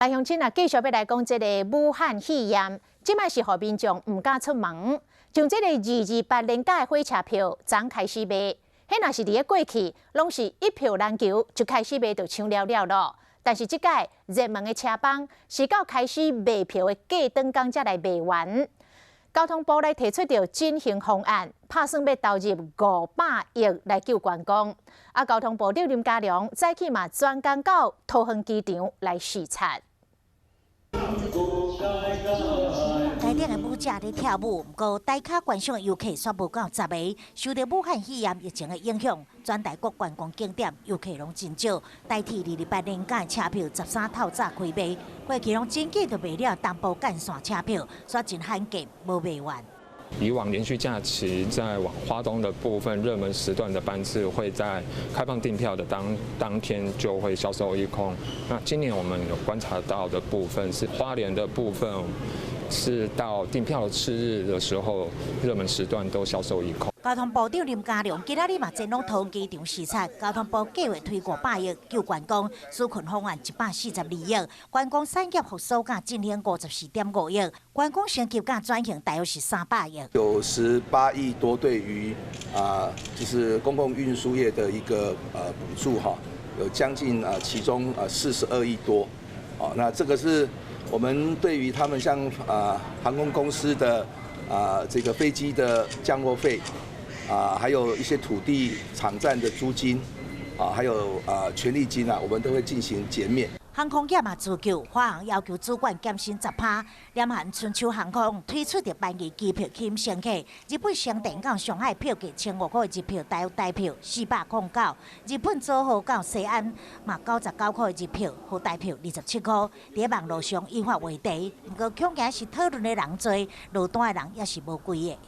來鄉親啊，繼續欲來講這个武漢肺炎，這擺是予民眾毋敢出門。像這个228連假的火車票，昨開始賣，彼若是佇咧過去，攏是一票難求，就開始賣就搶了了囉。但是這擺熱門的車班是到開始賣票的隔轉工才來賣完。交通部來提出著振興方案，拍算欲投入500億來救觀光。啊，交通部長林佳龍早起嘛專工到桃園機場來視察。台頂的舞者咧跳舞，毋過台跤觀賞的遊客煞無夠10个。受著武漢肺炎疫情的影響，全台各觀光景點遊客攏真少。台鐵228連假的車票13透早開賣，過去攏真緊就賣了東部幹線車票，煞真罕見無賣完。以往連續假期在往花東的部分熱門時段的班次會在開放訂票的當天就會銷售一空。那今年我們有觀察到的部分是花蓮的部分，是到訂票的次日的時候，熱門時段都銷售一空。交通部長林佳龍今仔日嘛前往桃園機場視察，交通部計劃推500億救觀光，紓困方案142億，觀光產業復甦佮振興54.5億，觀光升級佮轉型大約是300億。 98億多對於啊，就是公共運輸業的一個補助哈，有將近啊其中啊42億多，哦，那這個是我們對於他們像啊航空公司的啊這個飛機的降落費啊，還有一些土地場站的租金啊，還有啊權利金啊，我們都會進行減免。航空業嘛自救，華航要求主管減薪10%，連韓春秋航空推出的班機機票吸引乘客。日本成田到上海票價1500塊日票，台台票409；日本佐賀到西安嘛99塊日票，合台票27塊。佇網路上引發話題，毋過恐驚是討論的人濟，落單的人也是無幾个。